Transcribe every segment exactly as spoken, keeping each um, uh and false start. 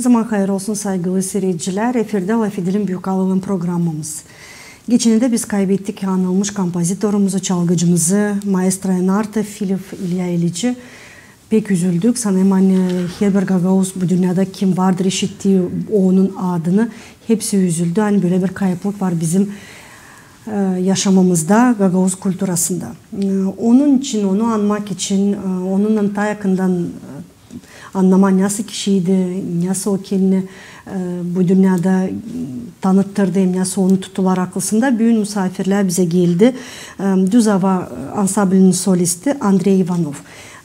Zaman hayır olsun, saygılı siiredicilär. Efirdä "LAFedelim" Büük Alılan programamız. Geçennerdä biz kaybettik anılmış kompozitorumuzu, çalgıcımızı, maestro Enarta Filip İlya İliçi. Pek üzüldük. Sanêrım, ani herbir gagauz bu dünnedä kim vardır, işitti onun adını, hepsi üzüldü. Ani bölä bir kayıplık var bizim, e, yaşamamızda, gagauz kulturasında. E, onun için, onu anmak için, e, onunnan taa yakından, e, annamaa, nasıl kişiydi, nasıl o kendini, e, bu dünnedä tanıttırdı, hem nasıl onu tuttular aklısında. Büün musaafirlää bizä geldi, e, "Düz ava" ansamblinin solisti Andrey İvanov.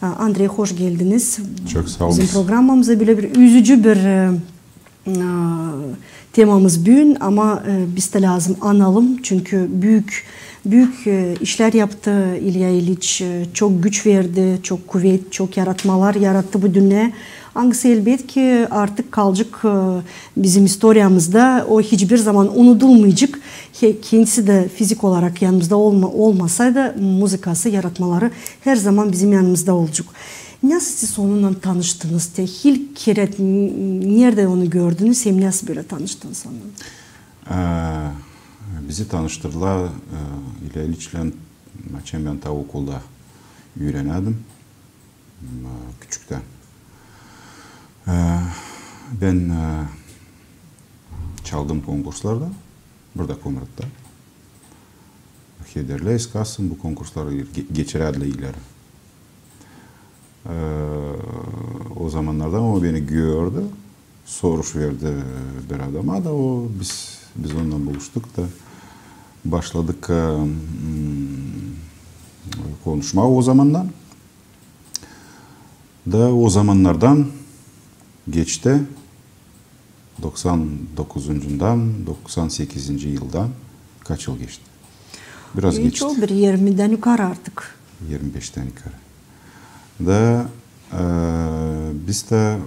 E, Andrey, hoş geldiniz bizim programamıza. Çok saa olun. Bölä bir üzücü bir, e, e, temamız büün, ama, e, biz dä lääzım analım, çünkü büük, büük, e, işlär yaptı İlya İliç, e, çok güç verdi, çok kuvet, çok yaratmalar yarattı bu dünneyä. Angısı, elbetki, artık kalacek, e, bizim istoriyamızda, o hiçbir zaman unudulmayacek. He, kendisi dä fizik olarak yanımızda olma-, olmasa da, muzıkası, yaratmaları herzaman bizim yanımızda olacek. Nasıl siz onunnan tanıştınız? Te ilk kerä n-, neredä onu gördünüz, hem nasıl bölä tanıştınız onunnan? Ee, bizi tanıştırdılar, e, İlya İliçlän, açan bän taa okulda üürenärdim, m, küçüktän. Ee, bän, e, çaldım konkurslarda, burada Komratda. Hederlä, Eskasın, bu konkursları ge-, geçirärdilär ileri. Ee, o zamannardan o beni gördü, soruş verdi bir adama da, o biz, biz onunnan buluştuk da başladık, e, m, konuşmaa o zamandan. Da o zamannardan geçti doksan dokuzuncundan doksan sekizinci yıldan kaç yıl geçti? Biraz geçti. Hiç o bir irmidän yukarı artık. İrmi beştän yukarı. Da, e, biz dä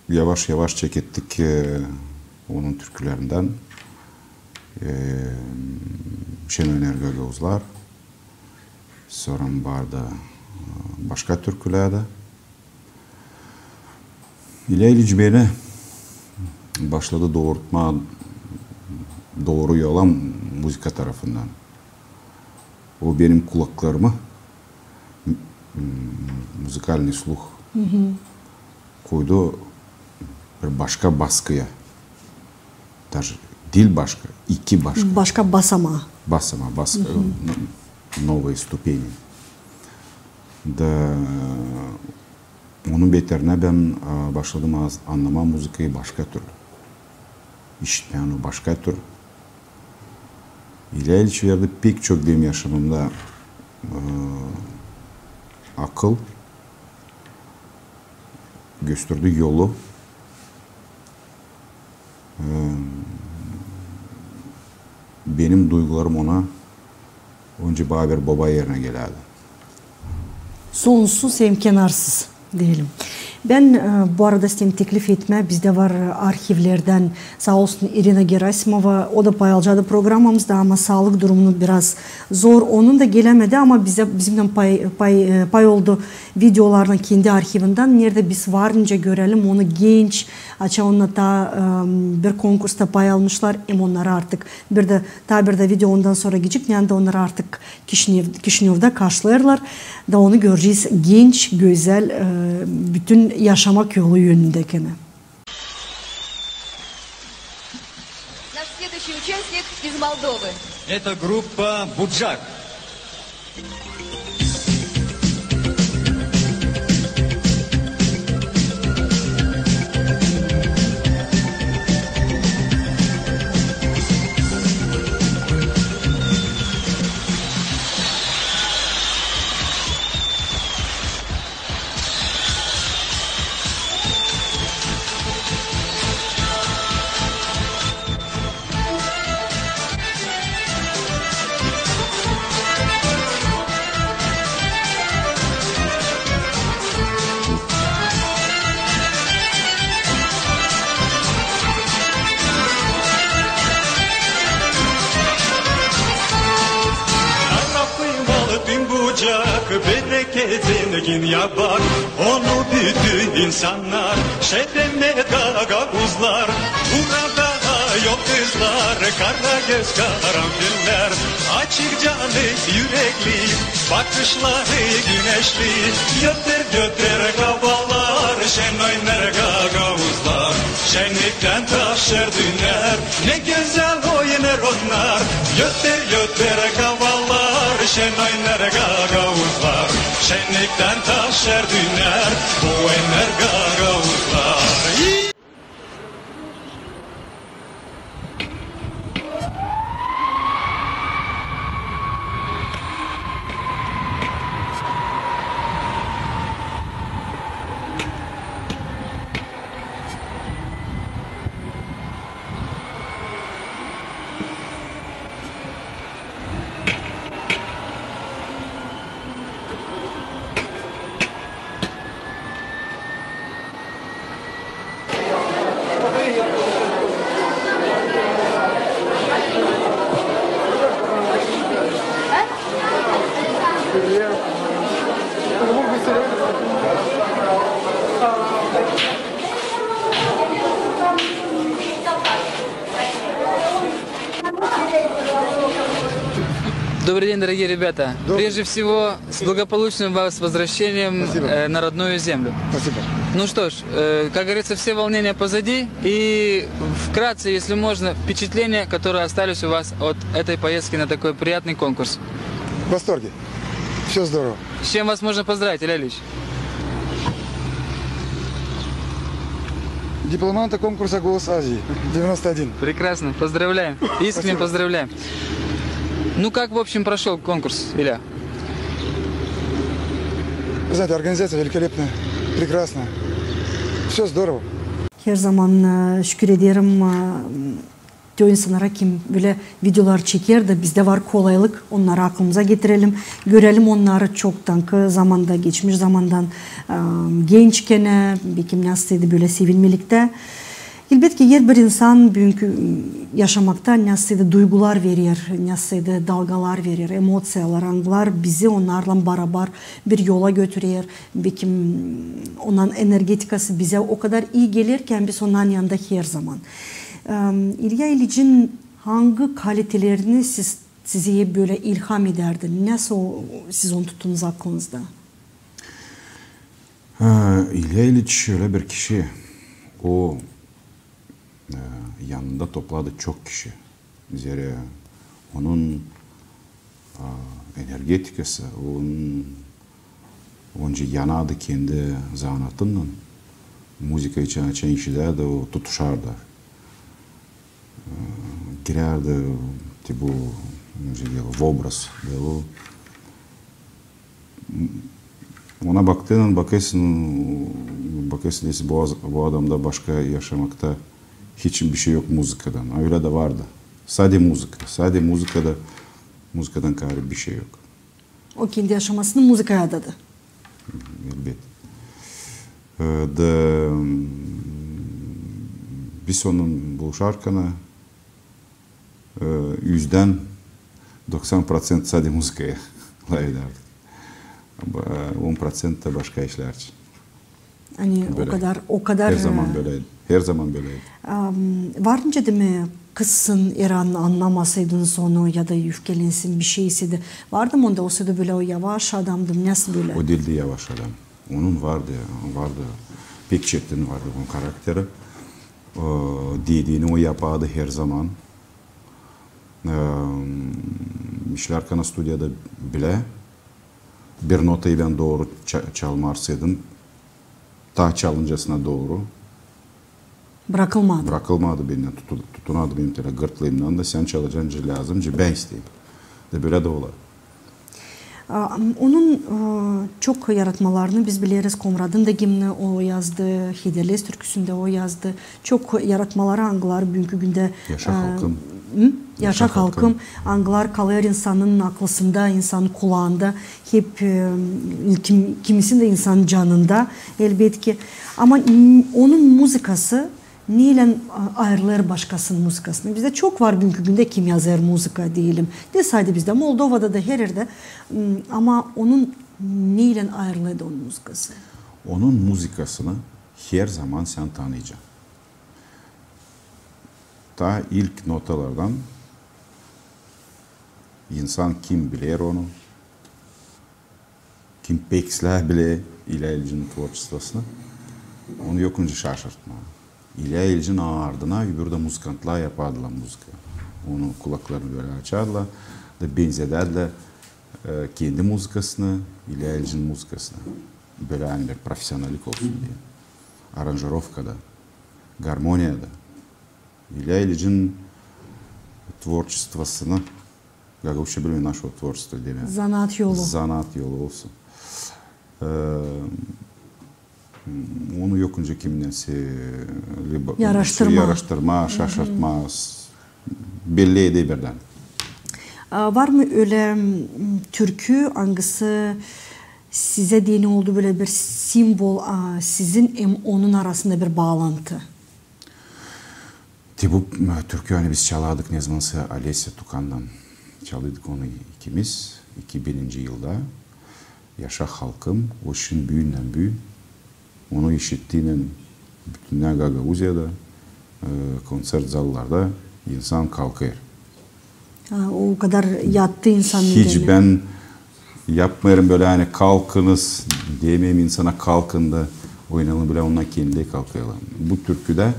yavaş-yavaş çekettik, e, onun türkülerindän, e, "Şen öner gagauzlar". Sora vardı, e, başka türkülär dä. İlya İliç beni başladı doorutmaa dooru yola muzıka tarafından. O benim kulaklarıma m-, m-, музыкальный слух koydu bir başka baskıya. Даже diil başka, iki başka. Başka basamaa. Basamaa, baskı, n-, новые ступени. Da onun beterinä bän, e, başladım az annamaa muzıkayı başka türlü. İşitmää onu başka türlü. İlya İliç verdi pek çok benim yaşamamda, e, akıl, gösterdi yolu. E, benim duygularım ona öncä bana bir boba erinä gelärdi. Sonsuz hem kenarsız deyelim. Bän, e, bu arada isteerim teklif etmää, bizdä var arhivlerdän, saa olsun, İrina Gerasimova, o da pay alacaadı programamızda, ama saalık durumunu biraz zor, onun da gelämedi, ama bizä, bizimnän pay, pay, e, pay oldu videolarını kendi arhivindän, neredä biz var nicä görelim onu genç, açan onnar taa, e, bir konkursta pay almışlar, hem onnarı artık bir dä, taa bir dä video ondan sora gidecek, neredä onnarı artık Kişinevdä, Kişinevdä karşılêêrlar, da onu görecez genç, gözäl, e, bütün yaşamak yolu önündä kenä. Наш следующий участник из Молдовы. Это группа «Буджак». Gin ya bak, onu bütün insannar şetemää gagauzlar. Burada yok kızlar, karagöz, karanfiller. Açık canı, ürekli, bakışları güneşli. Göter, göter kafalar, şen oynar gagauzlar. Şenniktän taşlar düner, ne gözäl oynar onnar. Göter, göter kafalar, şen oynar gagauzlar. Şenniktän taşlar düner, bu oynar gagauzlar. Добрый день, дорогие ребята. Добрый. Прежде всего, с благополучным вас возвращением, Спасибо. э, на родную землю. Спасибо. Ну что ж, э, как говорится, все волнения позади. И вкратце, если можно, впечатления, которые остались у вас от этой поездки на такой приятный конкурс. В восторге. Всё здорово. С чем вас можно поздравить, Илья Ильич? Дипломанты конкурса «Голос Азии» девяносто один. Прекрасно, поздравляем. Искренне Спасибо. поздравляем. Ну как, в общем, прошёл конкурс, Илья? Вы знаете, организация великолепная, прекрасная. Всё здорово. Her zaman, e, şükür ederim, e, o insannara, kim bölä videolar çeker dä, bizdä var kolaylık onnarı aklımıza getirelim, görelim onnarı çoktankı zamanda, geçmiş zamandan, e, gençkenä, bekim nasıl idi bölä sevinmeliktä. Elbetki, herbir insan büünkü, m, yaşamakta nasıl idi duygular verer, nasıl idi dalgalar verer, emosiyalar, angılar bizi onnarlan barabar bir yola götürer, bekim, m, onnan energetikası bizä o kadar ii geler, ki biz onnan yanında her zaman. Em, İlya İliçin angı kalitelerini siz, sizi hep bölä ilham edärdi? Nasıl o, siz onu tuttunuz aklınızda? Ha, İlya İliç ölä bir kişi, o, e, yanında topladı çok kişi. Zerä onun, a, energetikası, onun öncä yanadı kendi zanaatınnan, muzıka için açan işidä dä o tutuşardı. E, girärdi, te bu, ne deyäl, v obraz, da o. Ona baktıynan bakêrsın, bakêrsın, deyärsän, bu az-, bu adamda başka yaşamakta hiç bir şey yok muzıkadan. A ölä dä vardı. Sade muzıka, sade muzıkada, muzıkadan kaarä bir şey yok. O kendi yaşamasını muzıkaya adadı. Elbet. E, da, m, biz onunnan buluşarkana, e, üzdän doksan proţent sade muzıkaya lafedärdik. A, e, on proţent tä başka işlär için. Ani o kadar, o kadar, e, her zaman bölä idi. Her zaman bölä idi. Am, var nicä dä mi kızsın, eer an-, annamasıydınız onu ya da üfkelensin, bir şey iseydi? Vardı mı onda, olsaydı bölä o yavaş adamdı, nasıl bölä? O diildi yavaş adam. Onun vardı, vardı, pek çetin vardı onun karakteri. E, dediini o yapardı her zaman. E, işlärkana studiyada bilä, bir notayı bän dooru ça-, çalmarsaydım, taa çalıncasına dooru. Brakılmadı. Brakılmadı bendän, tutu-, tutunardı benim tölä gırtlığımdan da, sän çalacan nicä lääzım, nicä bän isteerim. Da bölä dä ola. A, onun, e, çok yaratmalarını biz bileriz. Komradın da gimni o yazdı, Hederlez türküsün dä o yazdı. Çok yaratmaları, angıları büünkü gündä, Yaşa, e, halkım. Hı? Yaşa, halkım. Angıları kalêr insanın aklısında, insanın kulaanda. Hep, e, kim-, kimisindä insanın canında, elbetki. Ama n-, onun muzıkası neylän, a, ayırılêr başkasının muzıkasından? Bizdä çok var büünkü gündä, kim yazêr muzıka, deyelim. Diil sade bizdä, Moldovada da, her erdä. M, ama onun Neylän ayırılêrdı onun muzıkası? Onun muzıkasını herzaman sän tanıyacan. Ta ilk notalardan insan, kim biler onu, kim pek islää biler İlya İlyiçin tvorçestvosunu, onu yok nicä şaşırtmaa. İlya İlyiçin ardına öbürü dä muzıkantlar yapardılar muzıka. Onu kulaklarını bölä açardılar da benzedärdiler, e, kendi muzıkasını İlya İlyiçin muzıkasına. Bölä, ani bir profesionallik olsun diye. Aranjirovkada, garmoniyada. İlya İlyiçin tvorçestvosunu, gagauzça bilmeerim, naşo tvorçestvo demää. Zanaat yolu. Zanaat yolu olsun. E, onu yok nicä kimnän sä, liba, yaraştırmaa, şaşırtmaa, belli eder birdän. A, var mı ölä, m, türkü, angısı sizä deyni oldu bölä bir simvol, a, sizin hem onun arasında bir baalantı? Te bu, m, türkü, ani biz çalardık nezamansa Olesya Tukannan. Çalardık onu ikimiz, iki bininci yılda. Yaşa halkım, o şindi büündän büün. Onu işittiynän bütünnä Gagauziyada, e, konţert zallarda insan kalkêr. Ha, o kadar yattı insan. Hiç bän yapmêêrım bölä, ani kalkınız, demeerim insana kalkın da oynayın, bölä onnar kendi kalkêrlar. Bu türküdä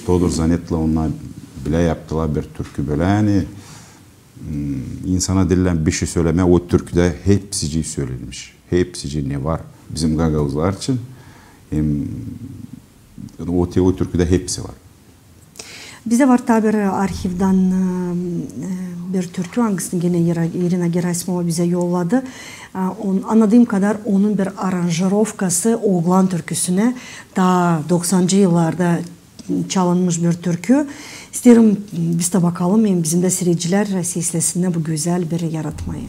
Todur Zanettla onnar bilä yaptılar bir türkü bölä, ani, m, insana diil bişey sölemää, o türküdä hepsicii sölenmiş. Hepsicii ne var bizim gagauzlar için. Hem o te-, o türküdä hepsi var. Bizdä var taa bir arhivdan, e, e, bir türkü, angısını genä İra-, İrina Gerasimova bizä yolladı. A, on-, annadığım kadar, onun bir aranjirovkası Oglan türküsünä, taa doksancı yıllarda çalınmış bir türkü. İsteerim, biz dä bakalım, hem bizim dä siiredicilär seslesinnär bu gözäl bir yaratmayı.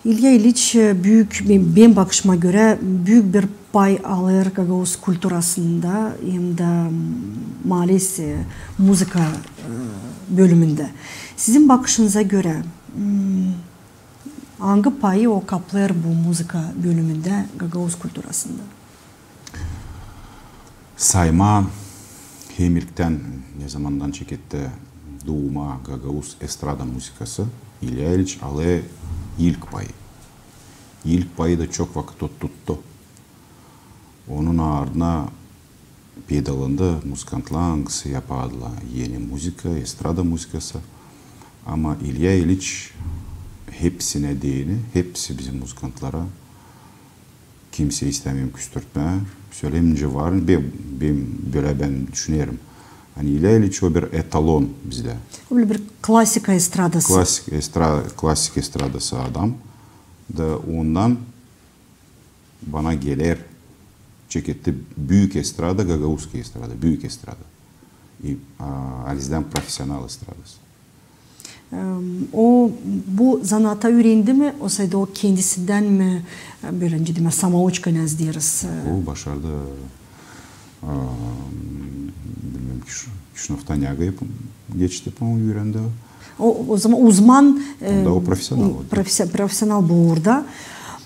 İlya İliç, e, büük, benim, benim bakışıma görä, büük bir pay alêr gagauz kulturasında hem dä, m, maalesef, muzıka, e, bölümündä. Sizin bakışınıza görä, m, angı payı o kaplêêr bu muzıka bölümündä gagauz kulturasında? Saymaa, hem ilktän, nezamandan çeketti duuma gagauz estrada muzıkası, İlya İliç alêr ilk payı. İlk payı da çok vakıt o tuttu. Onun ardına peydalandı muzıkantlar, angısı yapardılar eni muzıka, estrada muzıkası. Ama İlya İliç hepsinä deyni, hepsi bizim muzıkantlara, kimsey istämeerim küstürtmää, söleyincä var, be-, benim, bölä bän düşünerim. Ani İlya İliç o bir etalon bizdä. O bölä bir klasika estradası. Klasik estra-, klasik estradası adam. Da ondan bana geler, çeketti büük estrada, gagauzskaya estrada, büük estrada. İ, a, alizdän profesional estradası. Em, o bu zanaata üürendi mi, osaydı o kendisindän mi, e, bölä, nicä demää, самоучка, ne deriz, e? O başardı, a, bilmeerim, Kişinövdan Negayı geçti, ama üürendi. O, o zaman uzman, e, profesional, profesional bu uurda.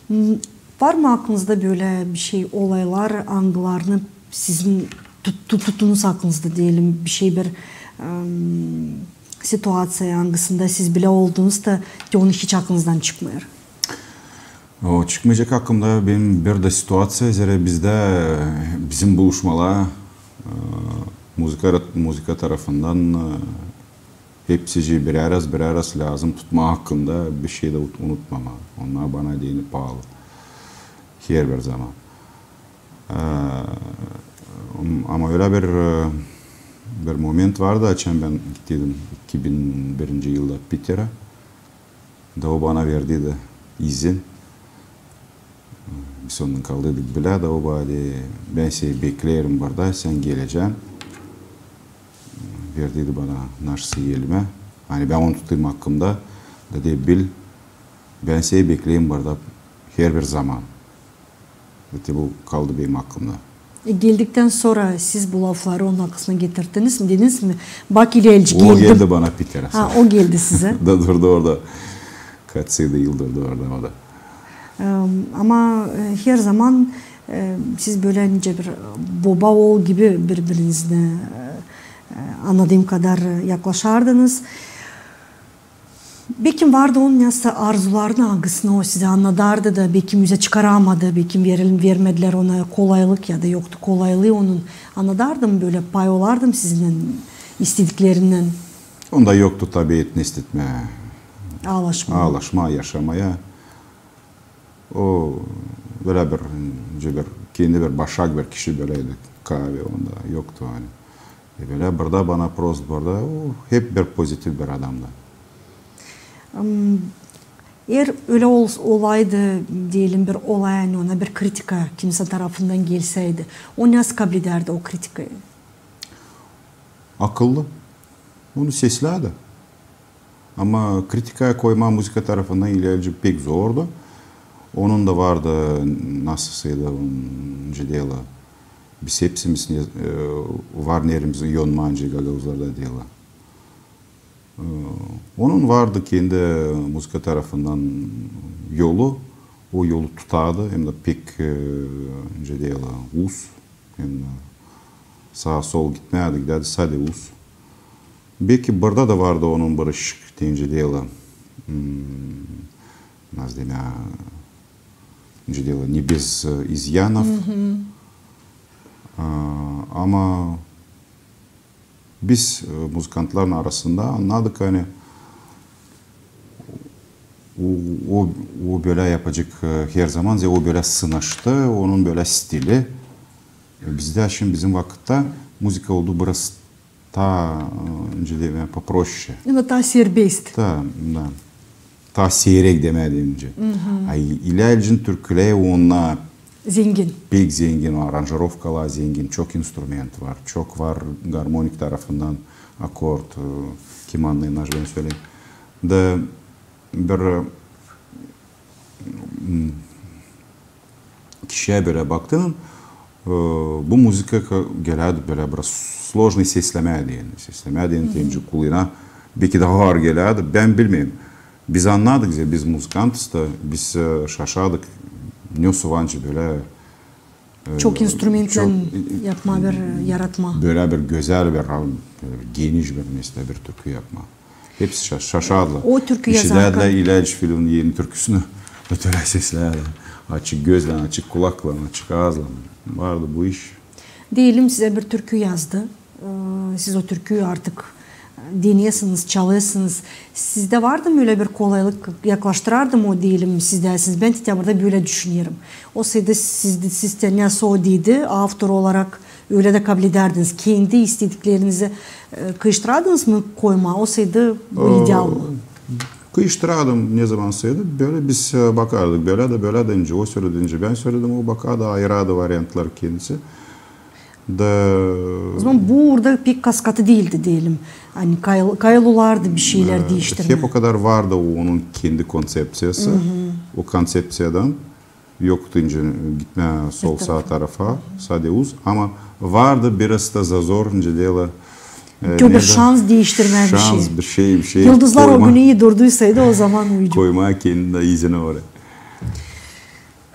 M, var mı aklınızda bölä bişey, olaylar, angılarını sizin tut-, tut-, tuttuunuz aklınızda, deyelim, bişey bir, em, situaţiya, angısında siz bilä oldunuz da, te onu hiç aklınızdan çıkmêêr? O, çıkmayacek aklımdan benim bir dä situaţiya, zerä bizdä, e, bizim buluşmalar, e, muzıka, muzıka tarafından, e, hepsicii birärä, birärä lääzım tutmaa aklında, bişey dä unut-, unutmamaa. Onnar bana deyni paalı. Herbir zaman. E, ama ölä bir, e, bir moment vardı, açan bän gittiydim iki bin birinci yılda Piterä. Da o bana verdiydi izin. Biz onunnan kaldıydık bilä, da o bana dedi: "Bän seni bekleerim burada, sän gelecän." Verdiydi bana naşısa elimä. Ani bän onu tutayım aklımda. Da dedi: "Bil, bän seni bekleerim burada herbir zaman." Te bu kaldı benim aklımda. E, geldiktän sora siz bu lafları onun aklısına getirdiniz mi? Dediniz mi: "Bak, İlya İliç geldi"? O geldi bana Piterä. Ha, o geldi sizä. Da durdu orada. Kaç sayıda yıl durdu orada o da. Em, ama, e, her zaman, e, siz bölä nicä bir boba-ool gibi biri-biriniznä, e, e, annadığım kadar, e, yaklaşardınız. Bekim vardı onun nesoy arzularını, angısını o sizä annadardı da, bekim üzä çıkaramadı, bekim veril-, vermedilär ona kolaylık ya da yoktu kolaylıı onun. Annadardı mı bölä, pay olardı mı sizinnän istediklerinnän? Onda yoktu tabiatını istetmää. Aalaşmaa. Aalaşmaa, yaşamaya. O bölä bir, nicä bir, kendi bir başak bir kişi böläydi, kaavi onda yoktu ani. E, bölä burada bana prost burada, o hep bir pozitiv bir adamdı. Em, eer ölä ol-, olaydı, deyelim, bir olay, ani ona bir kritika kimsä tarafından gelsäydi, o nesoy kabledärdi o kritikayı? Akıllı. Onu seslärdi. Ama kritikaya koymaa muzıka tarafından İlya İliçi pek zordu. Onun da vardı, nasıl saydı, nicä deerlär, biz hepsimiz ne-, e, var nerimiz yonmaa, nicä gagauzlarda deerlär. E, onun vardı kendi muzıka tarafından yolu. O yolu tutardı, hem dä pek, e, nicä deerlär, uz. Hem saa-sol gitmärdi, gidärdi sade uz. Beki burada da vardı onun bir işik, nicä deerlär, m, nasıl demää, nicä deerlär, не без, e, изъянов. A, ama biz, e, muzıkantların arasında annadık, ani o, o, o bölä yapacek, e, her zaman, zerä o bölä sınaştı, onun bölä stili. E, bizdä şindi bizim vakıtta muzıka oldu biraz taa, e, nicä demää, попроще. Taa serbest. Taa, da. Taa seyrek demää deyni. A İlya İliçin türküleri onnar zengin. Pek zengin, o aranjirovkalar zengin, çok instrument var, çok var garmonik tarafından akord, e, kim annêêr, naşey bän söleyim. Da bir, e, kişiyä bölä baktıın, e, bu muzıka ka-, gelärdi bölä biraz složnıy seslemää deyni. Seslemää deyni, deyni, kuluna beki taa aar gelärdi. Bän bilmeerim. Biz annadık, biz muzıkantız da, biz, e, şaşadık, ne sovancı bölä, e, çok instrumentlän çok, yapmaa bir, e, yaratmaa. Bölä bir gözäl bir, e, geniş bir, meslä, bir türkü yapmaa. Hepsi şa-, şaşadılar. O türkü yazarkan. İşidärdilär İlelç Filonun eni türküsünü. Ötörä seslärdi. Açık gözlän, açık kulaklan, açık aazlan. Vardı bu iş. Deyelim, sizä bir türkü yazdı. E, siz o türküyü artık, e, deneersiniz, çalêrsınız. Sizdä vardı mı ölä bir kolaylık, yaklaştırardı mı o, deyelim, sizdä, siz, bän te burada bölä düşünerim. Olsaydı siz, siz te ne o dedi, avtor olarak ölä dä kabledärdiniz. Kendi istediklerinizi, e, kıyıştırardınız mı koymaa? Olsaydı bu ideal mı? Kıyıştırardım, ne zamansaydı. Bölä biz, e, bakardık, bölä dä, bölä dä, nicä o söledi, nicä bän söledim, o bakardı, ayırardı variantları kendisi. Da... O zaman bu uurda pek kaskatı diildi, deyelim. Ani kayıl-, kayıl olardı bir şeylär diiştirmää. Hep o kadar vardı o, onun kendi konţepţiyası. O konţepţiyadan yoktı nicä gitmää sol-saa tarafa, saa düz. Ama vardı biraz da zazor, nicä deerlär, e, bir şans diiştirmää bir şey. Şans, bir şey, bir şey. Yıldızlar o gün ii durduysaydı, o zaman uydu. Koymaa kendini izini oraya.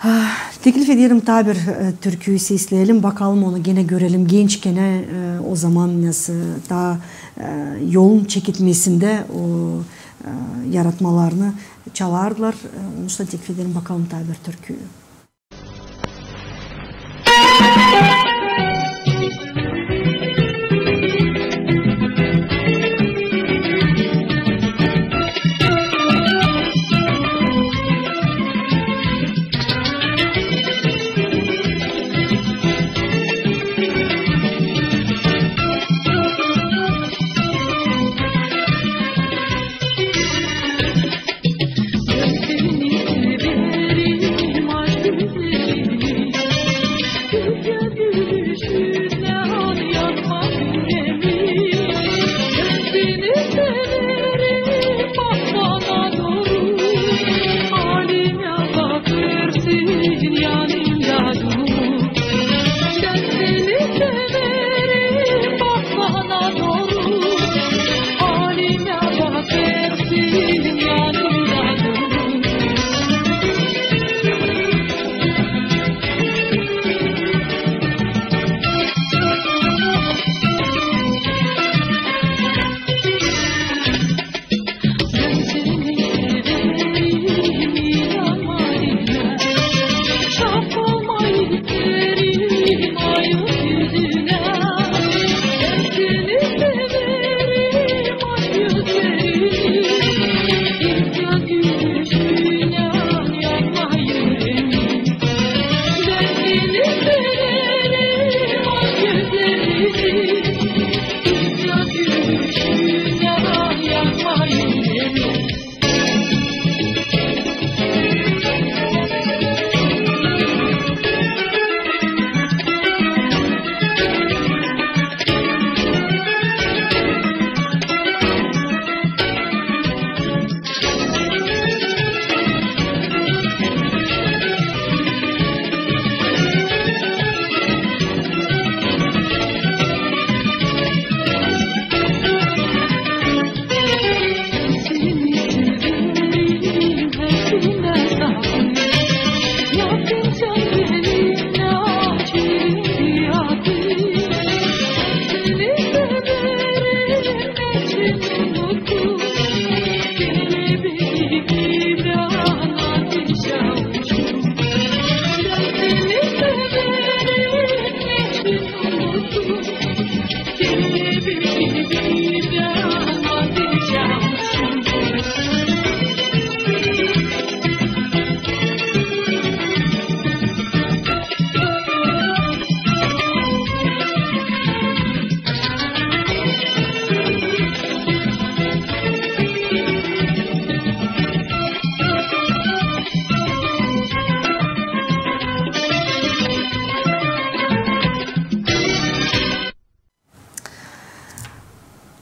Ah, teklif ederim, taa bir, e, türkü sesleyelim, bakalım onu genä görelim gençkenä, e, o zaman nasıl taa, e, yolun çekitmesindä o, e, yaratmalarını çalardılar. E, onuştan teklif ederim, bakalım taa bir türkü.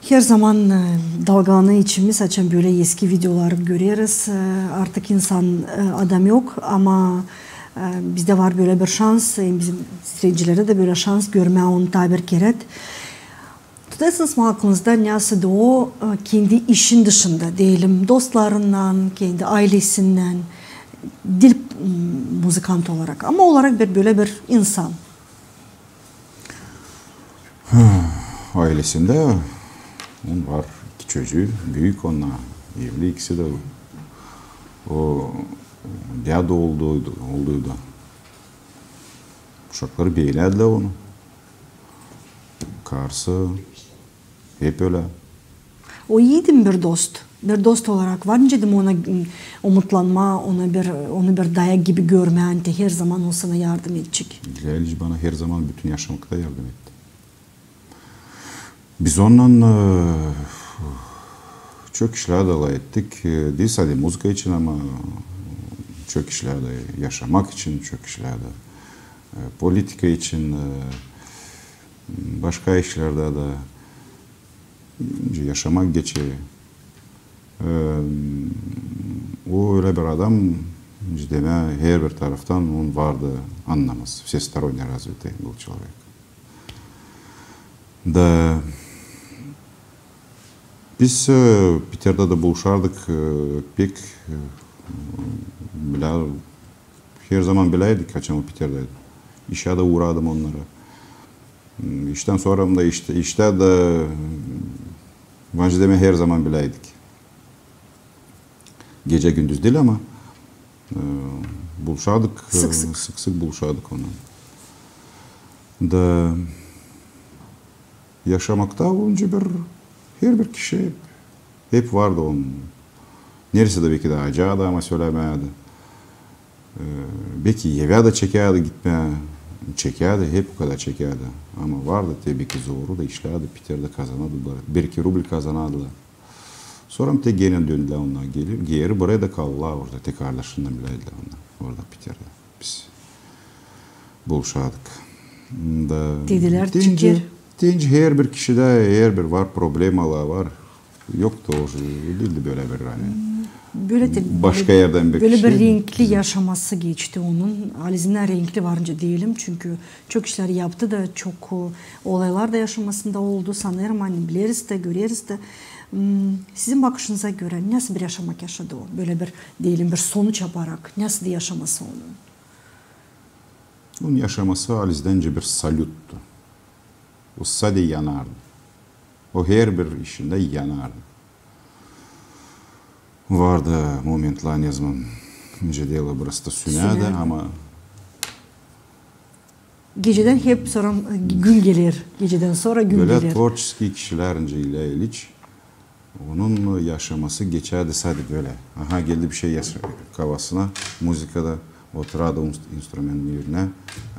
Herzaman e, dalgalanêr içimiz, açan bölä eski videoları göreriz. E, artık insan, e, adam yok, ama e, bizdä var bölä bir şans, hem bizim seyircilerdä dä bölä şans görmää onu taa bir kerä. Tutêrsınız mı aklınızda, nesoy o e, kendi işin dışında, deyelim, dostlarınnan, kendi aylesinnän, diil m, muzıkant olarak, ama olarak bir bölä bir insan? Aylesindä onun var iki çocuu, büük onnar, evli ikisi dä. O dädu olduydu, olduydu. Uşakları beenärdilär onu. Karısı hep ölä. O iiydimi bir dost? Bir dost olarak var nicä deyim ona m, umutlanmaa, ona bir, onu bir dayak gibi görmää, ani herzaman o sana yardım edecek. Liliç bana herzaman bütün yaşamakta yardım etti. Biz ondan e, çok işlär dä alay ettik. E, diil sade muzıka için, ama çok işlär dä yaşamak için, çok işlär dä e, politika için, e, başka işlerdä dä. Yaşamak geçer. E, o ölä bir adam, demää, herbir taraftan onun vardı annaması. Всесторонне развитый был человек. Da biz e, Piterdä dä buluşardık e, pek e, bilä, herzaman biläydik, açan o Piterdä. İşä dä uuradım onnara. İştän sora da, iştä, iştä dä, bence, demää, herzaman biläydik. Gecä-gündüz diil, ama e, buluşardık, e, sık-sık buluşardık onunnan. Da yaşamakta olunca bir, herbir kişi hep vardı onun. Neredä dä beki dä acaadı, ama sölämärdi. E, beki evä dä çekärdi gitmää, çekärdi, hep o kadar çekärdi. Ama vardı te beki zoru da işlärdi, Piterdä kazanardı, bir iki rubl kazanardılar. Sora te genä döndülär onnar geeri, geeri buraya da kaldılar orada, te kardaşınnan biläydilär onnar orada Piterdä. Biz buluşardık. Da, dedilär, çıkêr. Deyni herbir kişidä, herbir var problemalar var. Yoktu o, diildi bölä bir, ani, başka erdän bir kişi. Bölä bir renkli yaşaması geçti onun. Halizdän renkli var nicä deyelim, çünkü çok işlär yaptı da, çok e, olaylar da yaşamasında oldu, sanêrım, ani bileriz dä, göreriz dä. M, sizin bakışınıza görä, nasıl bir yaşamak yaşadı o? Bölä bir, deyelim, bir sonuç yaparak, nasıl yaşaması onun? Onun yaşaması halizdän bir salüttü. O sade yanardı. O herbir işindä yanardı. Vardı momentlar, nezaman nicä deyni prosto sünärdi, ama gecedän hep sora gün geler, gecedän sora gün geler. Bölä tvorçeskiy kişilär, nicä İlya İliç, onun yaşaması geçärdi sade bölä. Aha, geldi bir şey yaş-, kafasına, muzıkada, oturardı instrumentin erinä,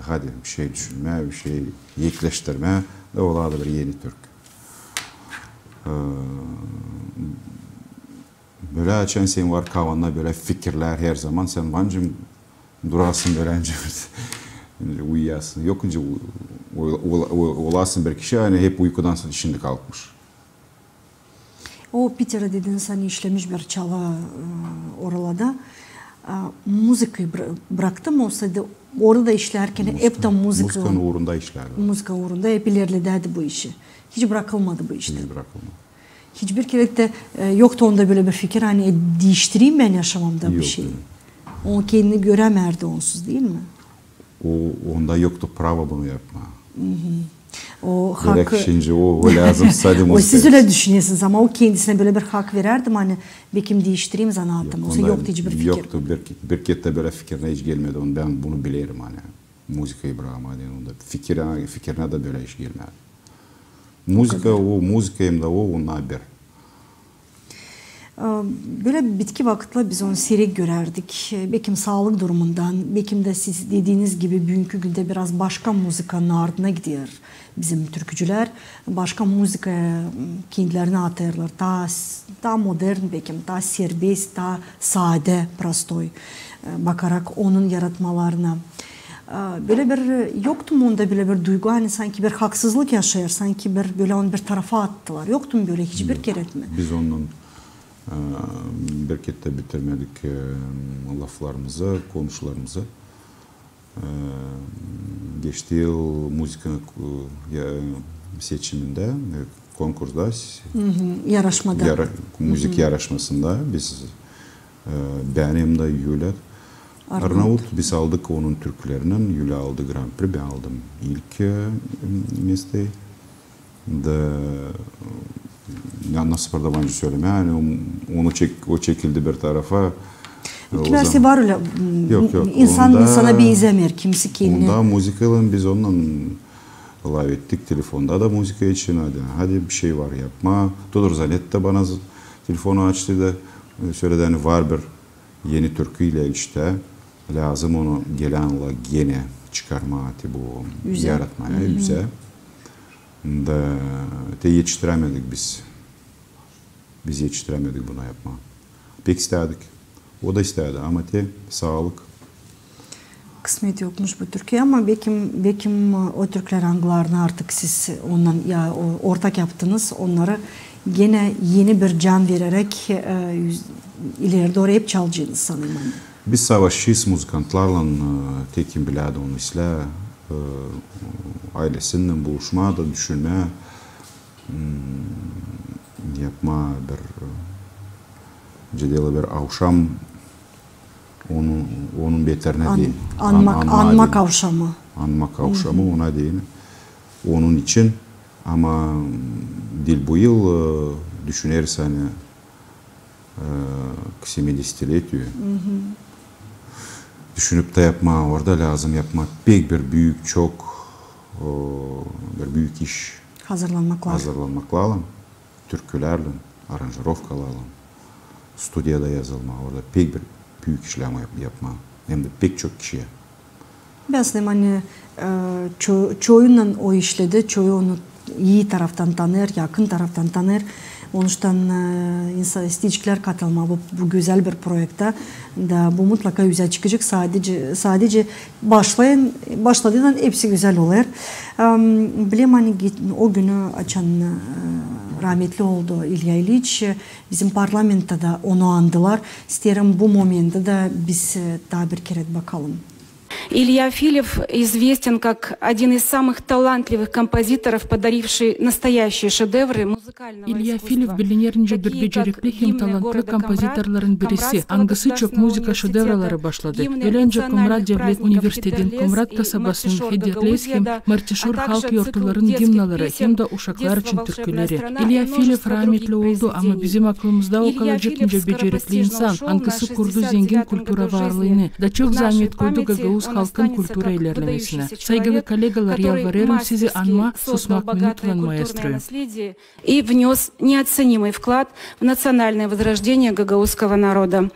aha, deer, bir şey düşünmää, bir şey ekleştirmää, da olardı bir eni türkü. E, bölä açan senin var kafanda bölä fikirlär herzaman, sän var nicä durarsın bölä, nicä uyuyasın. Yok, nicä olarsın bir kişi, ani hep uykudan şindi kalkmış. O Piterdä, dediniz, ani işlemiş bir çala e, oralarda. E, muzıkayı bra-, braktı mı, olsaydı orada işlärkän hep dä muzıka... Muzıkanın uurunda işlärdi. Muzıka uurunda hep ilerledärdi bu işi. Hiç brakılmadı bu iştä. Hiç brakılmadı. Hiçbir kerä dä e, yoktu onda bölä bir fikir, ani e, diiştireyim bän yaşamamda bir şey. O kendini görämärdi onsuz, diil mi? O, onda yoktu prava bunu yapmaa. O hak... Bölä kişi, o, o lääzım sade muzıka. Siz ölä düşünersiniz, ama o kendisinä bölä bir hak verärdi mi, ani bekim diiştireyim zanaatımı? Olsa yoktu hiçbir fikir. Yoktu, bir, bir kerä dä bölä fikirinä hiç gelmedi, onu bän bunu bilerim, ani muzıkayı brakmaa deyni, onda fikirinä, fikirinä dä bölä iş gelmärdi. Muzıka o, muzıka hem dä o, onnar bir. E, bölä bitki vakıtlar biz onu siirek görärdik. E, bekim saalık durumundan, bekim dä siz dediiniz gibi büünkü gündä biraz başka muzıkanın ardına gider bizim türkücülär. Başka muzıkaya, m, kendilerini atêêrlar. Taa s-, taa modern, bekim taa serbest, taa sade, prostoy, e, bakarak onun yaratmalarına. Bölä bir, e, yoktu mu onda bölä bir duygu, ani sanki bir haksızlık yaşêêr, sanki bir bölä onu bir tarafa attılar? Yoktu mu bölä hiç bir kerä mi? Biz onunnan, e, bir kerä bitirmedik, e, laflarımızı, konuşularımızı. E, geçti yıl muzıka, e, seçimindä, e, konkursda, s- Hı hı, yaraşmada. yara-, muzıka yaraşmasında biz, e, bän hem dä Yulya Arnaut. Arnaut, biz aldık onun türkülerinin, Yulya aldı Grand Prix, bän aldım ilk, e, mesto. Da, ya, nasıl burada bence sölemää, ani on-, onu çek-, o çekildi bir tarafa. E, o Kimisi zaman var ölä, m, Yok, yok, insan onda, insana benzämeer, kimisi kendini. Onda muzıkaylan biz onunnan lafettik telefonda da muzıka için, hadi, hadi bir şey var yapmaa. Todor Zanet tä bana z-, telefonu açtı da, e, söledi, ani var bir eni türkü İlya İliçtä, lääzım onu gelän yıla genä çıkarmaa, te bu Üzä. yaratmaa, Hı hı. üzä. Da te etiştirämedik biz. Biz etiştirämedik bunu yapmaa. Pek istädik. O da istädi, ama te saalık. Kısmet yokmuş bu türküyä, ama bekim, bekim o türkülär, angılarını artık siz ondan ya, o, ortak yaptınız, onnarı genä eni bir can vereräk, e, üz-, ileri dooru hep çalacenız sanêrım. Biz savaşêrız muzıkantlarlan, e, te kim bilä dä onu islää, e, aylesinnän buluşmaa da düşünmää, m, yapmaa bir, e, cedelä bir avşam onu, onun beterinä An-, deyni. An-, anmak, anmaa anmak deyni. avşamı. Anmak avşamı, Hı hı. ona deyni. Onun için, ama, m, diil bu yıl, e, düşüneriz, ani e, к семидесятилетию. Hı hı. Düşünüp tä yapmaa, orada lääzım yapmaa pek bir büük, çok, e, bir büük iş. Hazırlanmak lääzım. Hazırlanmak lääzım. Türkülerlän, aranjirovkalarlan, studiyada yazılmaa, orada pek bir büük işlär yap-, yapmaa. Hem dä pek çok kişiyä. Bän sanêrım, ani, e, ço-, çoyunnan o işledi, çoyu onu ii taraftan tanıyêr, yakın taraftan tanıyêr. Onuştan, e, insa-, isteyeciklär katılmaa bu, bu gözäl bir proektä. Da bu mutlaka üzä çıkacek. Sadece, sadece başlayın, başladıynan hepsi gözäl olêr. Em, bilerim, ani git-, o günü, açan, e, rahmetli oldu İlya İliç, e, bizim parlamentada onu andılar. İsteerim bu momentä dä biz, e, taa bir kerä bakalım. Илья Филев известен как один из самых талантливых композиторов, подаривший настоящие шедевры музыкального искусства. İlya Filev biliner nicä bir becerikli hem talantlı kompozitorların birisi, angısı çok muzıka şedevraları başladı. Ölencä Komrat devlet universitetin, Komrat kasabasının Hederleyiz hem Martişor halk yortuların gimnaları, hem dä uşaklar için türküleri. İlya Filev rahmetli oldu, ama bizim aklımızda o kalacek nicä becerikli insan, angısı kurdu zengin kultura varlıını, da çok zaamet koydu gagauz halkın kultura ilerlemesinä. Saygılı kollegalar, yalvarêrım sizi anmaa, susmak minutlan maestroyu. И внёс неоценимый вклад в национальное возрождение гагаузского народа.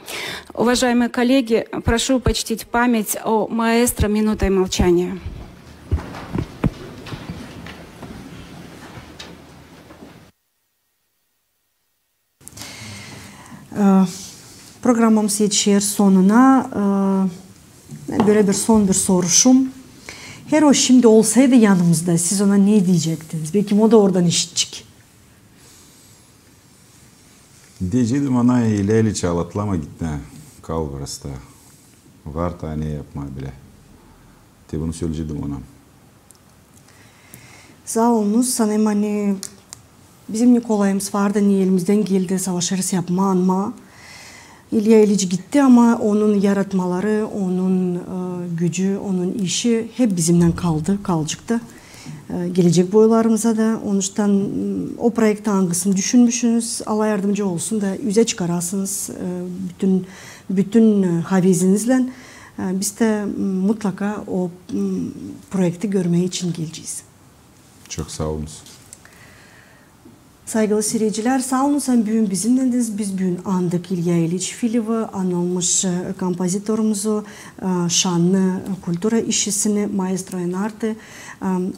Уважаемые коллеги, прошу почтить память о маэстро минутой молчания. E, programamız etişer sonuna. E, bölä bir son bir soruşum. Herr o şindi olsaydı yanımızda, siz ona ne deyecektiniz? Bekim o da oradan işitecek. Deyeceydim ona, İlya İliç, alatlama, gitmä, kal burasıda. Var taa ne yapmaa bilä. Te bunu söleyeceydim ona. Saa olunuz, sanêrım, ani bizim ne kolayımız vardı, ne elimizdän geldi, savaşêrız yapmaa, anmaa. İlya İliç gitti, ama onun yaratmaları, onun, e, gücü, onun işi hep bizimnän kaldı, kalacek ta, e, gelecek boylarımıza da. Onuştan, m, o proektä angısını düşünmüşsünüz, Allah yardımcı olsun da üzä çıkarasınız, e, bütün, bütün, e, havezinizlän. E, biz dä, m, mutlaka o, m, proekti görmää için gelecez. Çok saa olunuz. Saygılı siiredicilär, saa olunuz, ani büün bizimnändiniz. Biz büün andık İlya İliç Filevi, anılmış, e, kompozitorumuzu, e, şannı kultura işçisini, maestro Enartı, e,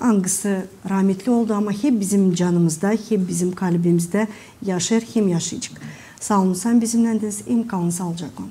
angısı rahmetli oldu, ama hep bizim canımızda, hep bizim kalbimizdä yaşêêr hem yaşayacek. Saa olunuz, ani bizimnändiniz, hem kalın saalıcaklan.